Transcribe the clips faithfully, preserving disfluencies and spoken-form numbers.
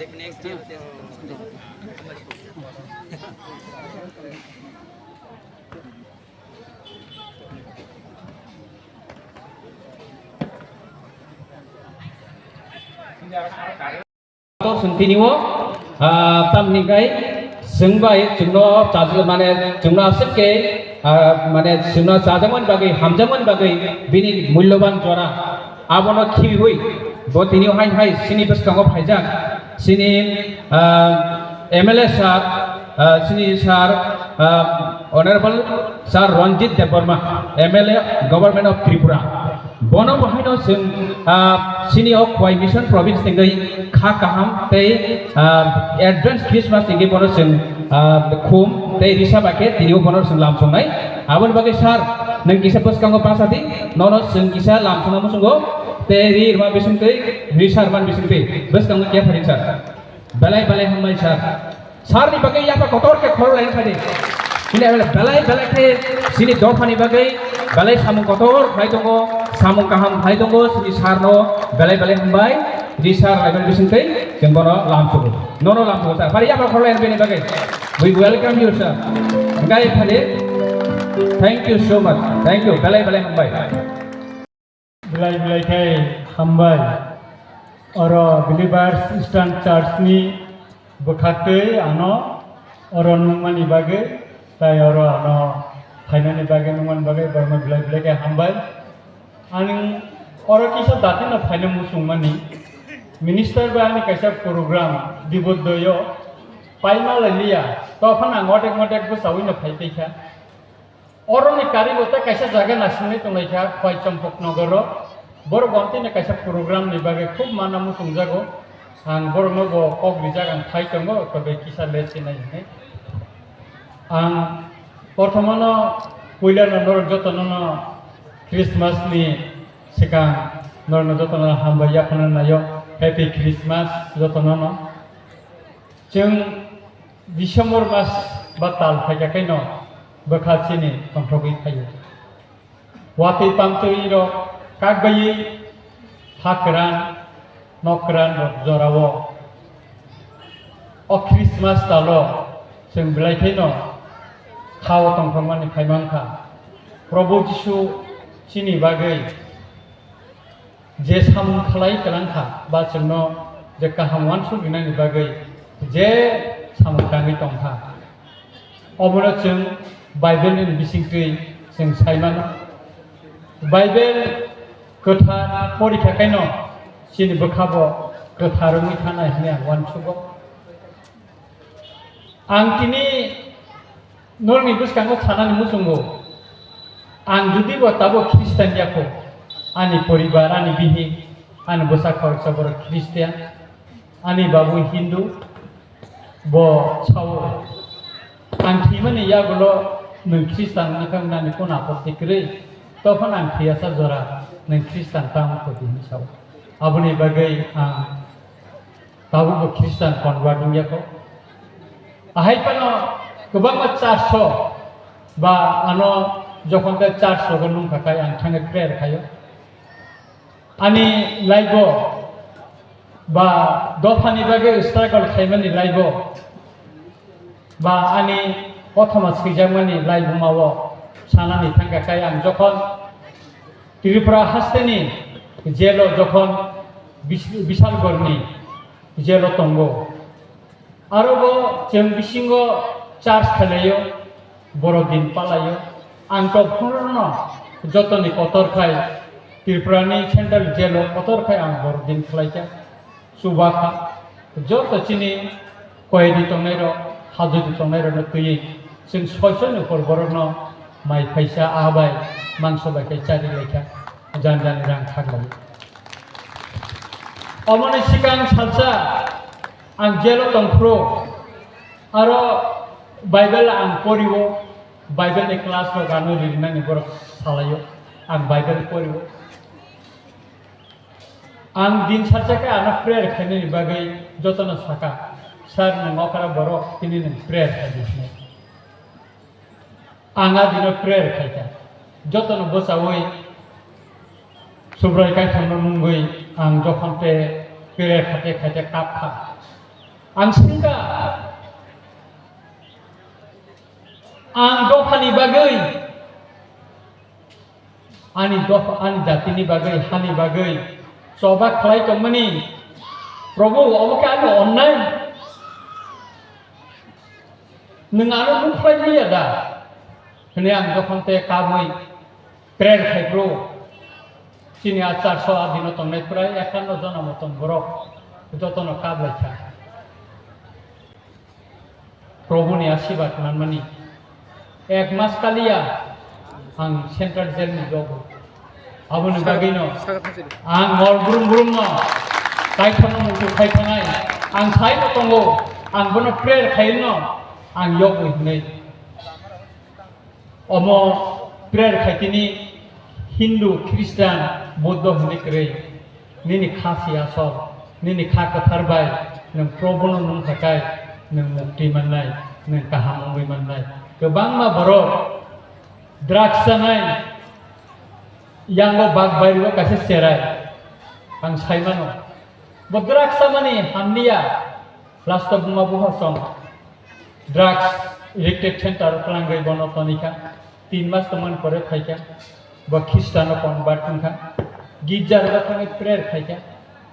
Tor chwng tini o, ah, tamni kai chwng bai chwngno chajak mane chwngno aswk khe, ah, mane chwngno chajakmani bagwi, hamjakmani bagwi bini mulyoban jora abono khibiwi bo tini o hain hai chini bwskango phaijak, chini, ah, M L A sir, ah, chini sir, ah, Honorable Sir Ranjit Debbarma, M L A, Government of Tripura. Bono bo haino chwng, ah, chini o Khowai Mission Province tingwi kha kaham tei, ah, advance Christmas tingwi bono chwng, ah, khum tei risa bai khe tini o bono chwng lam songnai. Aboni bagwi sir, nwng kisa bwskango basa di, nono chwng kisa lam songna muchungo tei ri rwma bisingtwi, risa rwmani bisingtwi bwskango khe pharing sir. Belai belai hambai sir. Sir ni bagwi yapha kotor khe khorok laina phai di. Chini belai belai khe chini dophani bagwi belai samung kotor khlai tongo, samung kaham khlai tongo, chini sir no belai belai hambai. Di sir laibani bisingtwi chwng bono lam sugo. Nono lam sugo sir. Phari yapha khorok laina bini bagwi. We welcome you sir. Hwnkhe phari. Thank you so much. Thank you. Belai belai hambai. Belai belai khe hambai. Oro Believers Eastern Church ni bwkhaktwi ano oro nungmani bagwi, tai oro ano phainani bagwi, nungmani bagwi borokno belai belai khe hambai. Ani oro kisa datino phaina muchungmani, minister bai ani kaisa program Diboddoyo paima lai liya, tophano ang otek motek bwsawino phai tongkha. Oroni karigo tei kaisa jaga naisingwi tonglaikha, Khowai Champaknogoro. Borok bo amtwino kaisa program ni bagwi khub mana muchungjago. Ang borokno bo kok rijak, ang phai tongo, tei kisa late se nai hwnwi. Ang prothomano puilano norok jotono no Christmas ni swkang norokno jotono hambai yaphana naio. Happy Christmas jotono no. Chwng December mas ba tal phaikha khaino bwkha chini tongthogwi phaio. Watwi pamtwi rok kak baiwi ha kwran, nok kwran rok jorao. O Christmas talo chwng belai khaino khao tongthokmani phai mankha. Probhu Jisu chini bagwi je samung khlai kwlangkha, ba chwngno je kaham uansuk rinani bagwi je samung tangwi tongkha, obono chwng Bible ni bisingtwi chwng sai mano. Bible kwthar porikha khaino chini bwkhabo kwthar wngwi thanai hwnwi ang uansugo. Ang tini norokni bwskango sanani muchungo, ang jodi bo tabuk Christian ya kho, ani poribar, ani bihik, ani bwsa khoroksa borok Christian, ani babu Hindu, bo sao, ang thwimani yagulo nwng Christian wngkha wngnani kono apotti kwrwi, tophano ang thwiyasa jora nwng Christian ta wngkha di hinwi sao. Aboni bagwi ang Tabukbo Christian convert wngya kho. Ahai phano kwbangma church o ba ano jokhon khe church rogo nungkha khai ang thangwi prayer khaio. Ani life o ba dophani bagwi struggle khaimani life o ba ani kothoma swijakmani life o mao sanani thangkha khai ang jokhon Tripura hasteni jail o jokhon Bis-, Bisalgorni jail o tongo. Aro bo chwng bisingo charge khlaio, borok din palaio. Ang to phunukno jotoni kotor khai Tripurani central jail o kotor khai ang borok din khlaikha. Chubakha joto chini koydi tongnairok, hajodi tongnairokno twiwi chwng soisoni upor borokno mai phaisa, aa bai mangso bai khe chari laikha, jan jani rang khaklai. Omoni sikang salsa ang jail o tongphuru, aro Bible ang porio, Bible ni class rok ano rinani borok salaio, ang Bible porio. Ang din salsa khe ano prayer khainani bagwi jotono saka, "Sir, nwng okra borok, tini nwng prayer khai di," hinwi. Ang a dino prayer khaikha. Jotono bwchaui Subrai Kaitorno nungwi ang jokhon tei prayer khaite khaite kap kha. Ang singka, ang dophani bagwi, ani dopha, ani jatini bagwi, hani bagwi choba khlai tongmani Probhu, obo khe ani onnai. Nwng ano nukhlai manya da? Hwnwi ang dophang tei kabwi prayer khai phuru, chini a charso a dino tongnai prai ekkanno jonomo tong borok jotono kap lai kha. Probhu ni asibad manmani ek mas kaliya ang central jail ni jogo. Aboni bagwino ang mol brum brum no kaithokno muitu khai thanai. Ang sai no tongo, ang bono prayer khai no ang yogwi hwnwi. Omo prayer khaitini Hindu, Christian, Buddha hwnwi kwrwi. Nini kha si asol, nini kha kwthar bai nwng Probhuno nung khakai nwng mukti mannai, nwng kaham wngwi mannai. Kwbangma borok drugs chanai, yango bak bairigo kaisa cherai. Ang saimano, bo drugs chamani hamliya, last o buma buha song. Drugs addicted center o twlangwi bono tonikha. Tin mas tongmani pore phaikha. Bo Khristiano convert wngkha. Girja rogo thangwi prayer khaikha.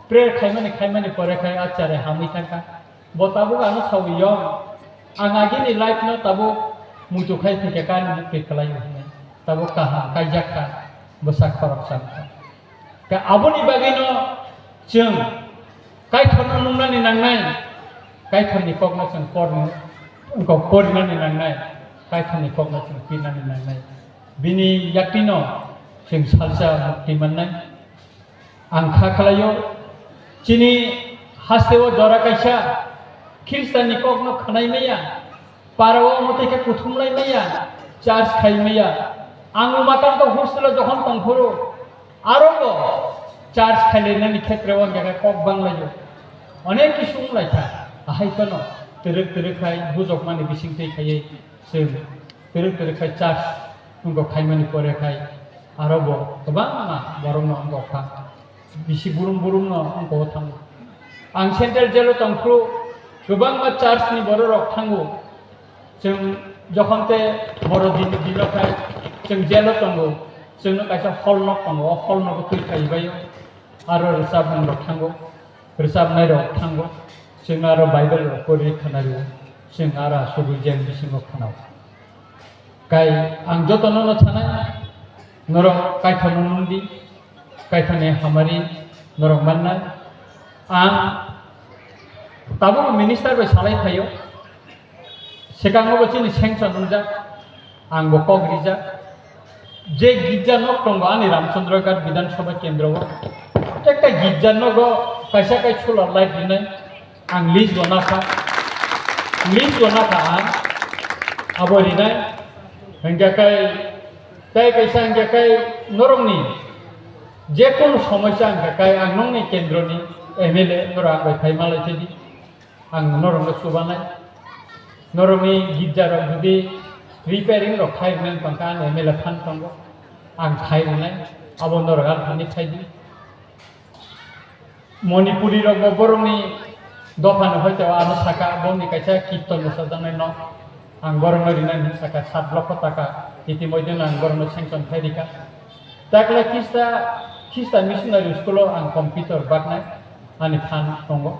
Prayer khaimani, khaimani pore khai achare hamwi thangkha. Bo tabuk ano sawi yong. Ang agini life no tabuk muitu khai phaikha, kani mukti kwlai hwnwi. Tabuk kaham kaijak kha. Bwsa khoroksa wngkha. Ka aboni bagwino chwng Kaitorno nungnani nangnai, Kaitorni kokno chwng porno, wngkok porinani nangnai, Kaitorni kokno chwng pirnani nangnai. Bini yaktino chwng salsa mukti mannai. Ang kha khlaio, chini hasteo jora kaisa Khristanni kokno khwnai maya, parao omo tei khe kuthum lai maya, church khai maya. Ang umakanta hostel-o jokhon tongphuru, aro bo church khailainani khetreo hwnkhe khe kok banglaio. Onek kisu wnglaikha, ahai phano twrwk twrwk khai bujokmani bisingtwi khaiwi chwng twrwk twrwk khai church wngkok khaimani pore khai aro bo kwbangma borokno wngkok kha. Bisi burum burum no wngkok thango. Ang central jail o tongphuru kwbangma church ni borok rok thango. Chwng jokhon te boro din, dino khai chwng jail o tongo, chwngno kaisa hall nok tongo, o hall nogo twi khai baio. Aro rwchapmung rok thango, rwchapnai rok thango, chwng aro Bible rok pori khwnario, chwng aro asugwi jail bisingo khwnao. Kai ang jotono no sanai, norok Kaitorno nung di, Kaitorni hamari norok mannai. Ang tabuk minister bai salai phaio, swkango bo chini sanction wngjak, ang bo kok rijak. Je girja nok tongo ani Ramchandra Ghat Bidhan Sabha Kendro o, ekta girja nogo kaisa kai solar light rinai, ang list bo nakha, list bo nakha ang, abo rinai, hingke kai, tai kaisa hingke kai norokni je kono somosya hingke kai ang nongni kendroni M L A norok ang bai phai malai thedi, ang norokno chubanai, norokni girja rok jodi repairing rok khai rwnai tongkha ang M L A phan tongo, ang khai rwnai, abo norok ang thani khaidi. Manipuri rok bo borokni dopha no hoito ano saka, boni kaisa kirton bwsajaknai no ang borokno rinani saka sat lokho taka, itimoidheno ang borokno sanction khai rika. Takle Khista, Khista missionary school o ang computer baknai ani phan tongo.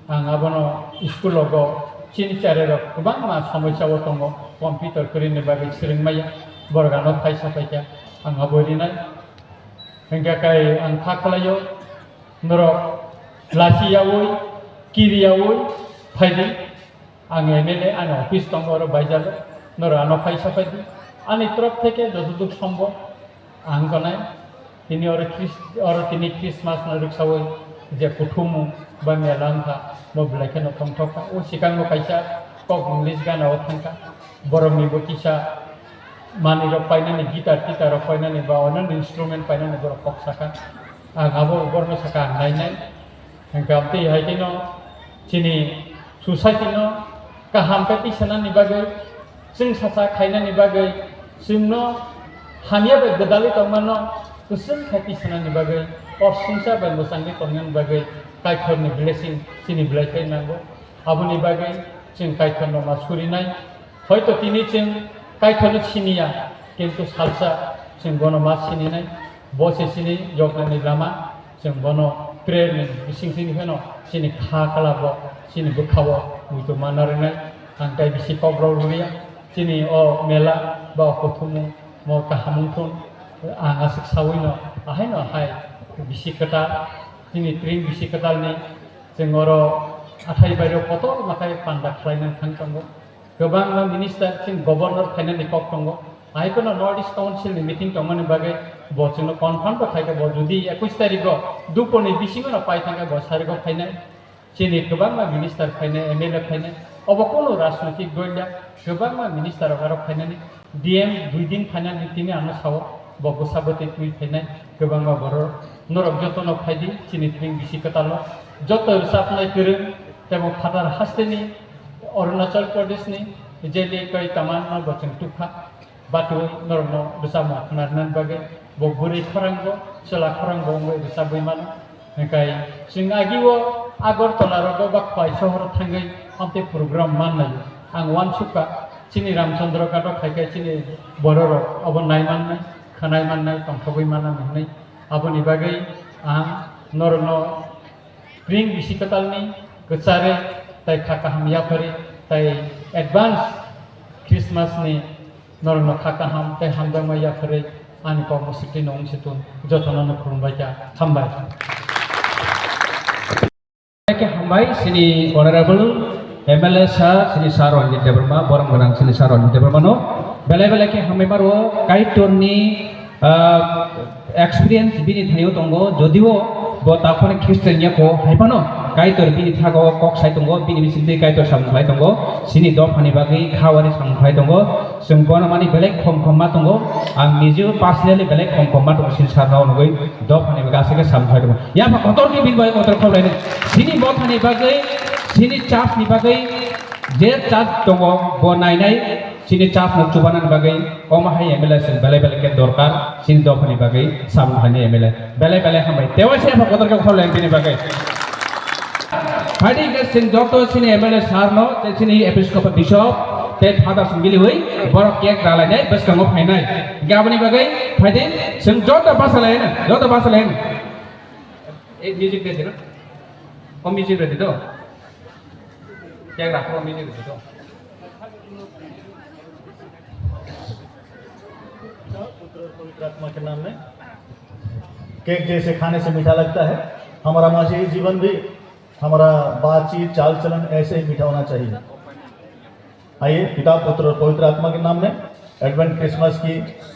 Ang abono school o go chini chare rok kwbangma somosya o tongo, computer kwrwini bagwi swrwngmaya, borok ano phaisa phaikha, ang abo rinai. Hingkhe kai ang kha khlaio, norok lasi yaui, kiri yaui phaidi. Ang M L A, ani office tongo oro Baijago, norok ano phaisa phaidi. Ani torop theke jotoduk sombhob ang tonai. Tini oro Chris-, oro tini Christmas no rwksaui je kuthumu ba mela wngkha, bo belai kheno tongthok kha. O swkango kaisa kok English gana o thangkha, borokni bo kisa manwi rok painani, guitar titar rok painani ba onano instrument painani borok kok saka. Ang abo borokno saka ang nainai. Hingke amtwi hai kheno chini society no kaham khe tisanani bagwi, chwng sacha khainani bagwi, chwngno hamya bai gwdalwi tongmano kwchwng khe tisanani bagwi, korsingsa bai mwchangwi tongnani bagwi Kaitorni blessing chini belai khe nango. Aboni bagwi chwng Kaitorno ma surinai. Hoito tini chwng Kaitorno siniya, kintu salsa chwng bono ma sininai. Bo se chini yoknani lama, chwng bono prayer ni bising sini phano chini kha kala bo chini bwkha bo muitu ma narinai. Ang tai bisi kok rw rwya. Chini o mela ba o kuthumung mo kaham wngthun, ang aswk saui no, ahai no hai bisi kwtal, chini tring bisi kwtal ni chwng oro athai bairo kotor makhai panda khlai nang thang tongo. Kwbangma minister chini governor phainani kok tongo. Ahai phano North East Council ni meeting tongmani bagwi bo chwngno confirm bo khaikha, bo jodi ekush tarikh o dupor ni bisingo no pai thangkha bo sarigo phainai. Chini kwbangma minister phainai, M L A phainai, obo kunu rajnoitik dol ya, kwbangma minister rok aro phainani, D M dui din phainani tini ano sao, bo bwsa bwtwi twi phainai, kwbangma borok, norok jotono phaidi, chini tring bisi kwtalo, joto rwchapnai kwrwng, tebo phatar hasteni, Arunachal Pradesh ni, jeli kai taman no bo chwng tukha. Batwi norokno bwsamo khwnarnani bagwi bo bwrwi khorang bo, chwla khorang bo wngwi rwchabwi mano. Hwnkhe chwng agio Agartala rogo ba Khowai sohoro thangwi amtwi program manlaio. Ang uansukha chini Ramchandra Ghat o khaikhe chini bororok obo nai mannai, khwnai mannai, tongthogwi mannai hwnwi. Aboni bagwi ang norokno Spring bisi kwtalni kwchari tei kha kaham yapharwi tei advance Christmas ni norokno kha kaham tei hamjakma yapharwi ani kok mwswktwi no wng si tun jotono no khulumbai kha. Hambai. Khe hambai sini honorable M L A sir, sini sir Ranjit Debbarma, borom gwnang sini sir Ranjit Debbarma no belai belai khe hambai maro Kaitorni Ah, experience bini thaio tongo, jodio bo takhorni Christian ya kho, hai phano Kaitor bini thago kok sai tongo, bini bisingtwi Kaitor samung khlai tongo, chini dophani bagwi khawari samung khlai tongo, chwng bono mani belai khom khom ma tongo, ang nijeo personally belai khom khom ma tongo, chini sir no nugwi dophani bagwi aswk khe samung khlai tongo. Yapha kotor khe bini bagwi kotor khaulaini, chini bothani bagwi, chini church ni bagwi, je church tongo bo nainai, Chini church no chubanani bagwi omo hai M L A chwng belai belai khe dorkar, chini dophani bagwi samung khlainai M L A. Belai belai hambai. Tewaisa yapha kotor khe khorlai bini bagwi. Phaidi hwnkhe chwng joto chini M L A sir no, tei chini Episcopal Bishop, tei Father chwng biliwi borok cake ralainai bwskango phainai. Hwnkhe aboni bagwi phaidi chwng joto bachalaina, joto bachalaina. Eh, music de dino. O music de dino. Cake rakho, music de dino. पुत्र और पवित्र आत्मा के नाम में। केक जैसे खाने से मीठा लगता है, हमारा मसीही जीवन भी, हमारा बातचीत, चाल चलन ऐसे ही मीठा होना चाहिए। आइए, पिता, पुत्र और पवित्र आत्मा के नाम में एडवेंट क्रिसमस की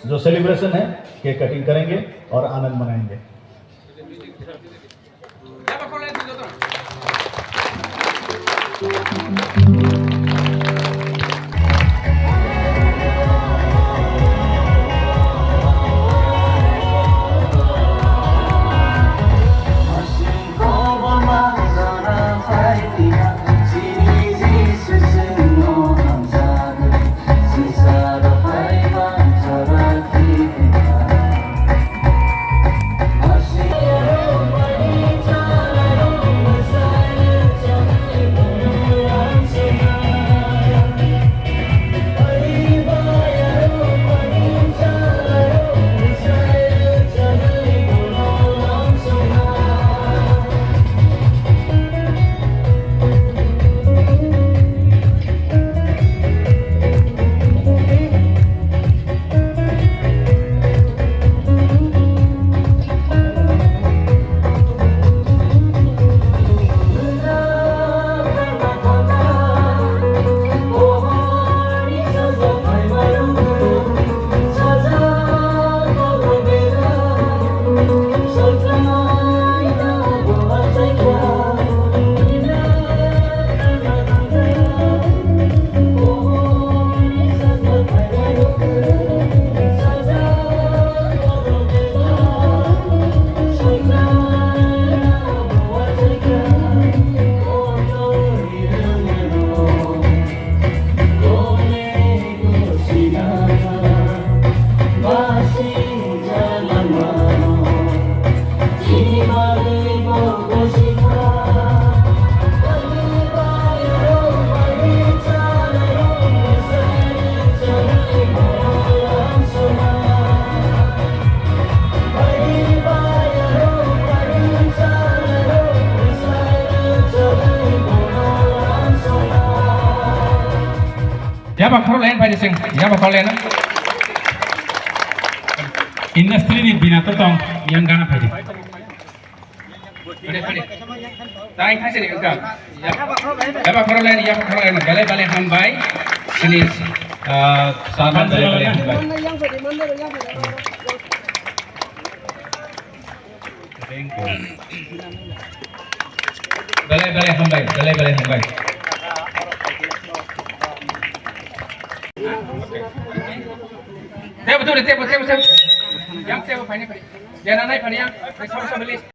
जो सेलिब्रेशन है, केक कटिंग करेंगे और आनंद मनाएंगे। Yaba khoro line paidi sing, yaba khoro line. Industry ni bina to tong, yang gana paidi. Paidi, paidi. Tang khasi ni ka. Yaba khoro line, yaba khoro line. Bale bale hambai. Sini, ah, salam bale bale hambai. Belai belai hambai, belai belai hambai. Tebo, tebo, tebo, tebo, tebo. Yang tebo, pani, pani. Jana nai, pani, yang. Sama, sama, list.